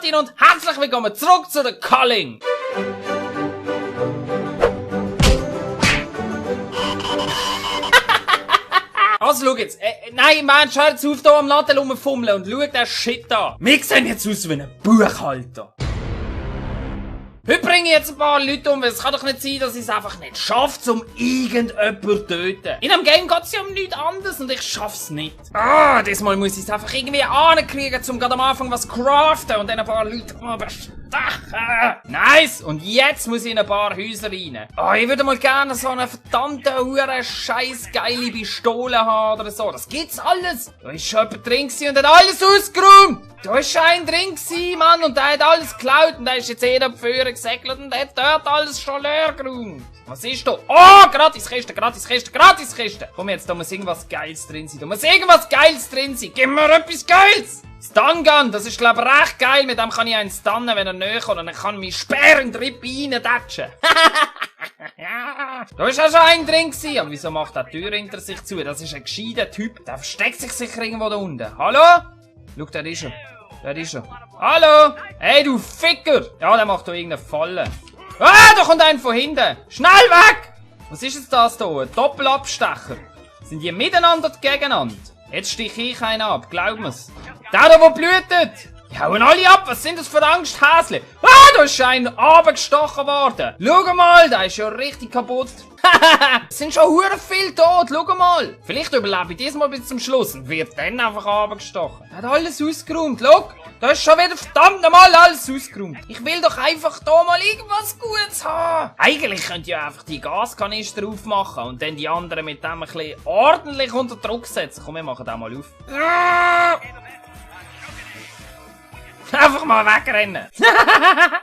Martin und herzlich willkommen zurück zu der Calling. Also, schau jetzt. Nein, man, schau jetzt auf, hier am Laden rumfummeln und schau den Shit an. Wir sehen jetzt aus wie ein Buchhalter. Heute bringe ich jetzt ein paar Leute um, weil es kann doch nicht sein, dass ich es einfach nicht schaffe, um irgendjemanden zu töten. In einem Game geht es ja um nichts anderes und ich schaff's nicht. Diesmal muss ich es einfach irgendwie ankriegen, um gerade am Anfang was craften und dann ein paar Leute bestechen. Nice! Und jetzt muss ich in ein paar Häuser rein. Ich würde mal gerne so eine verdammte, scheiß geile Pistole haben oder so. Das gibt's alles. Da ist schon jemand drin gewesen und hat alles ausgeräumt. Da ist schon ein drin gewesen, Mann, und der hat alles geklaut und der ist jetzt jeder Führer gesegelt und hat dort alles schon leer geräumt. Was ist da? Oh, Gratiskiste, Gratiskiste, Gratiskiste. Komm jetzt, da muss irgendwas Geiles drin sein. Da muss irgendwas Geiles drin sein. Gib mir etwas Geiles. Stungun, das ist glaub recht geil. Mit dem kann ich einen stunnen, wenn er näher kommt. Und dann kann mich Speer in die Rippe reintatschen. Da ist auch schon ein drin gewesen. Aber wieso macht der Tür hinter sich zu? Das ist ein gescheiter Typ. Der versteckt sich sicher irgendwo da unten. Hallo? Schau, der ist er. Der ist er. Hallo? Hey, du Ficker! Ja, der macht da irgendeine Falle. Da kommt einer von hinten. Schnell weg! Was ist jetzt das da? Ein Doppelabstecher. Sind die miteinander oder gegeneinander? Jetzt stiche ich einen ab, glaub mir's. Der da, blutet! Die hauen alle ab, was sind das für Angsthäsle? Da ist einer runtergestochen worden. Schau mal, der ist ja richtig kaputt. Es sind schon hure viel tot, schau mal. Vielleicht überlebe ich diesmal bis zum Schluss und wird dann einfach runtergestochen. Er hat alles ausgeräumt, schau. Da ist schon wieder verdammt nochmal alles ausgeräumt. Ich will doch einfach da mal irgendwas Gutes haben. Eigentlich könnt ihr einfach die Gaskanister aufmachen und dann die anderen mit dem ein bisschen ordentlich unter Druck setzen. Komm, wir machen den mal auf. Einfach mal wegrennen.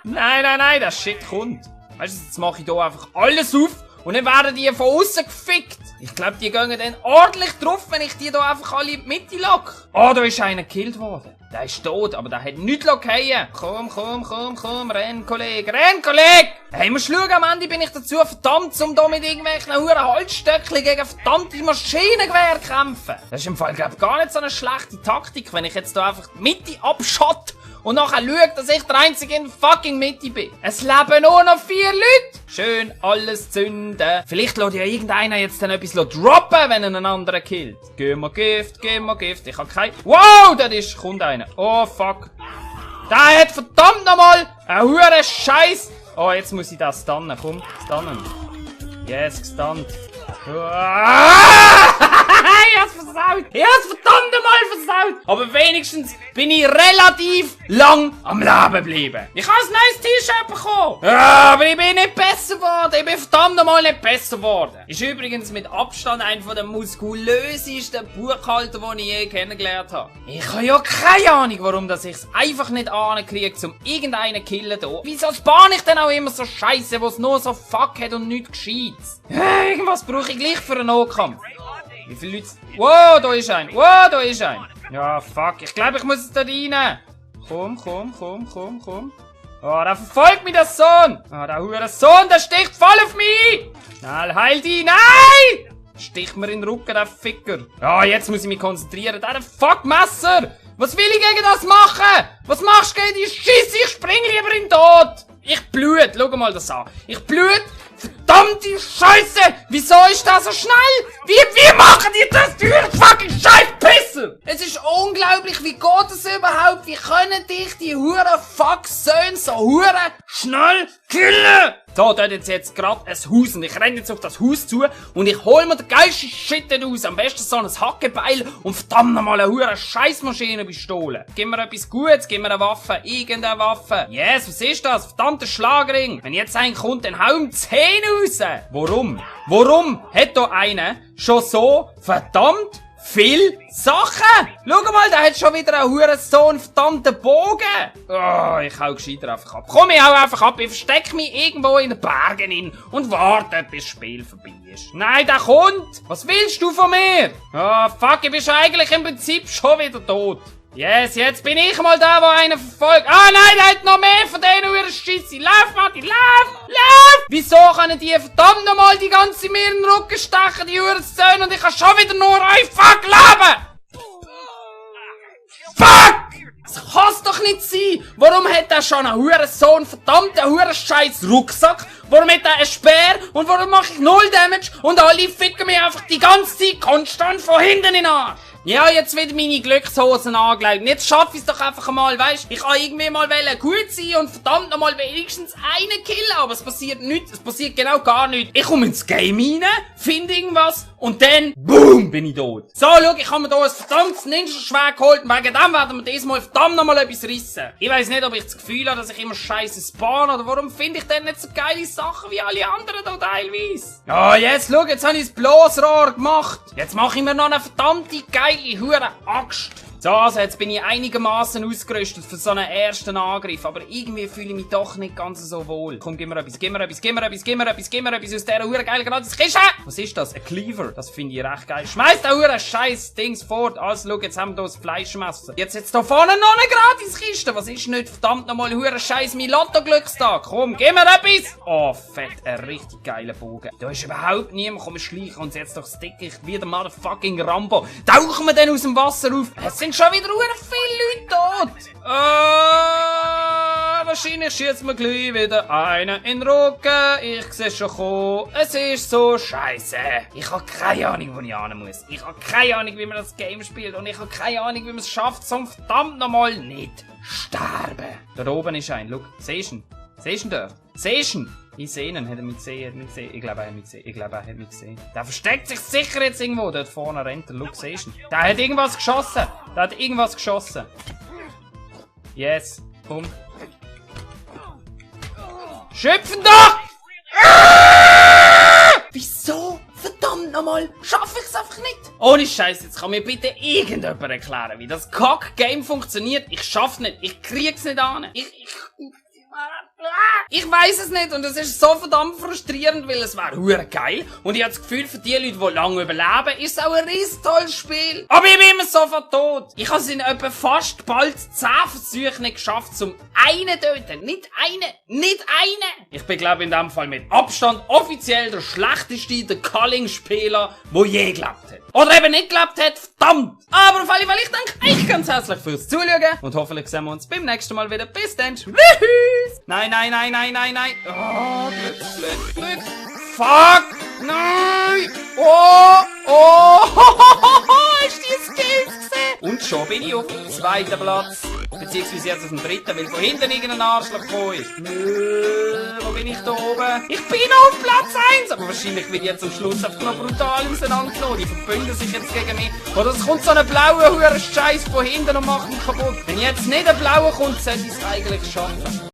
Nein, das Shit kommt. Weißt du, jetzt mache ich hier einfach alles auf und dann werden die von außen gefickt. Ich glaube, die gehen dann ordentlich drauf, wenn ich die hier einfach alle in die Mitte locke. Da ist einer gekillt worden. Der ist tot, aber der hat nichts lockieren. Komm, renn, Kollege, renn, Kollege! Hey, musst schauen, am Ende bin ich dazu verdammt, um da mit irgendwelchen huren Holzstöckchen gegen verdammte Maschinengewehr kämpfen. Das ist im Fall, glaube ich, gar nicht so eine schlechte Taktik, wenn ich jetzt da einfach die Mitte abschotte und nachher schaue, dass ich der Einzige in der fucking Mitte bin. Es leben nur noch 4 Leute. Schön alles zünden. Vielleicht lässt ja irgendeiner jetzt dann etwas droppen, wenn er einen anderen killt. Geh mal Gift. Ich hab kein... Wow, kommt einer. Oh, fuck. Der hat verdammt nochmal einen huren Scheiß. Jetzt muss ich das stunnen. Komm, stunnen. Yes, gestunt. Ich hab's versaut! Ich hab's verdammt mal versaut! Aber wenigstens bin ich relativ lang am Leben geblieben. Ich habe ein neues T-Shirt bekommen! Aber ich bin nicht besser geworden! Ich bin verdammt mal nicht besser geworden! Ist übrigens mit Abstand einer der muskulösesten Buchhalter, den ich je kennengelernt habe. Ich habe ja keine Ahnung, warum ich es einfach nicht ankriege, um irgendeinen zu killen hier. Wieso spahne ich denn auch immer so Scheiße, wo es nur so Fuck hat und nichts Gescheites? Irgendwas brauche ich gleich für einen Nahkampf. Wie viele Leute... Wow, da ist ein. Ja, fuck. Ich glaube, ich muss jetzt da rein. Komm. Der verfolgt mich, der Sohn. Der hure Sohn, der sticht voll auf mich. Schnell, heil die. Nein! Sticht mir in den Rücken, der Ficker. Ja, jetzt muss ich mich konzentrieren. Der fuck Messer. Was will ich gegen das machen? Was machst du gegen die Scheiße? Ich spring lieber in den Tod. Ich blüht. Schau mal das an. Ich blüht. Verdammte Scheiße! Wieso ist das so schnell? Wie machen die das, die fucking Scheißpisser? Es ist unglaublich, wie geht das überhaupt? Wie können dich die huren Fuck-Söhne so huren schnell killen? So, dort jetzt gerade ein Haus und ich renne jetzt auf das Haus zu und ich hol mir den geilsten Shit raus. Am besten so ein Hackebeil und verdammt nochmal eine hure Scheissmaschinenpistole. Gib mir etwas Gutes, gib mir eine Waffe, irgendeine Waffe. Yes, was ist das? Verdammter Schlagring. Wenn jetzt einer kommt, dann hau ihm 10 raus. Warum? Warum hat da einer schon so verdammt viel Sachen? Schau mal, der hat schon wieder einen huren so einen verdammten Bogen. Ich hau gescheiter einfach ab. Komm, ich hau einfach ab. Ich versteck mich irgendwo in den Bergen hin und warte, bis das Spiel vorbei ist. Nein, der kommt. Was willst du von mir? Fuck, ich bin schon eigentlich im Prinzip schon wieder tot. Yes, jetzt bin ich mal da, wo einer verfolgt. Nein, der hat noch mehr von denen huren Scheisse. Lauf, Matti, lauf! Wieso können die verdammt nochmal die ganze mir in den Rücken stechen, die huren Söhne, und ich kann schon wieder nur ein Fuck leben? Fuck! Das kann's doch nicht sein! Warum hat er schon einen Hurensohn, verdammten Hurenscheiß Rucksack? Warum hat er einen Speer? Und warum mache ich 0 Damage? Und alle ficken mich einfach die ganze Zeit konstant von hinten in den Arsch! Ja, jetzt wieder meine Glückshosen angelegt. Jetzt schaffe ich es doch einfach mal, weißt? Ich kann irgendwie mal gut sein und verdammt nochmal wenigstens einen killen, aber es passiert nichts. Es passiert genau gar nichts. Ich komme ins Game rein, finde irgendwas und dann, BOOM, bin ich tot. So, schau, ich habe mir hier ein verdammtes Ninja-Schwert geholt und wegen dem werden wir diesmal verdammt nochmal etwas rissen. Ich weiss nicht, ob ich das Gefühl habe, dass ich immer scheiße spawn oder warum finde ich denn nicht so geile Sachen wie alle anderen hier teilweise? Ja, jetzt schau, jetzt habe ich das Bloßrohr gemacht. Jetzt mache ich mir noch eine verdammte geile hure Axt. So, also jetzt bin ich einigermaßen ausgerüstet für so einen ersten Angriff, aber irgendwie fühle ich mich doch nicht ganz so wohl. Komm, gib mir etwas aus dieser hure geilen gratis Kiste. Was ist das? Ein Cleaver. Das finde ich recht geil. Schmeiß da hure scheiß Dings fort. Also, schau, jetzt haben wir hier das Fleischmesser. Jetzt da vorne noch eine gratis Kiste. Was ist nicht verdammt nochmal hure scheiß mein Lotto-Glückstag? Komm, gib mir etwas. Oh, fett. Ein richtig geiler Bogen. Da ist überhaupt niemand. Komm, schleichen uns jetzt doch stick ich wie der motherfucking Rambo. Tauchen wir denn aus dem Wasser auf? Es sind schon wieder viele Leute tot. Wahrscheinlich schießt mir gleich wieder einen in den Rücken. Ich sehe schon kommen. Es ist so scheiße. Ich habe keine Ahnung, wo ich hin muss. Ich habe keine Ahnung, wie man das Game spielt. Und ich habe keine Ahnung, wie man es schafft, zum verdammt nochmal nicht sterben. Da oben ist ein. Schau, siehst du ihn? Siehst du ihn da? Siehst du ihn? Ich sehe ihn. Hat er mich gesehen? Ich glaube, er hat mich gesehen. Der versteckt sich sicher jetzt irgendwo. Dort vorne rennt er. Schau, siehst du ihn? Der hat irgendwas geschossen. Yes. Komm. Schöpfen doch! Wieso? Verdammt nochmal, schaffe ich's einfach nicht? Ohne Scheiß, jetzt kann mir bitte irgendjemand erklären, wie das Kack-Game funktioniert. Ich schaff's nicht, ich krieg's nicht an. Ich weiss es nicht und es ist so verdammt frustrierend, weil es wäre hure geil und ich habe das Gefühl, für die Leute, die lange überleben, ist es auch ein riesen tolles Spiel. Aber ich bin immer sofort tot. Ich habe es in etwa fast bald 10 Versuchen nicht geschafft, zum einen töten. Nicht eine. Ich bin, glaube in dem Fall mit Abstand offiziell der schlechteste The Culling-Spieler, der je gelebt hat. Oder eben nicht gelebt hat, verdammt! Aber auf alle Fälle, ich danke euch ganz herzlich fürs Zuschauen und hoffentlich sehen wir uns beim nächsten Mal wieder. Bis dann, tschüss! Nein. Oh, Glück. Fuck! Nein! Oh! Hast du die Skills gesehen? Und schon bin ich auf dem 2. Platz. Beziehungsweise jetzt auf dem 3., weil von hinten irgendein Arschloch gekommen ist. Wo bin ich da oben? Ich bin noch auf Platz 1! Aber wahrscheinlich wird jetzt am Schluss einfach noch brutal auseinandergenommen. Die verbünden sich jetzt gegen mich. Oder es kommt so ein blauer Scheiß von hinten und macht mich kaputt. Wenn jetzt nicht ein blauer kommt, sollte ich es eigentlich schaffen.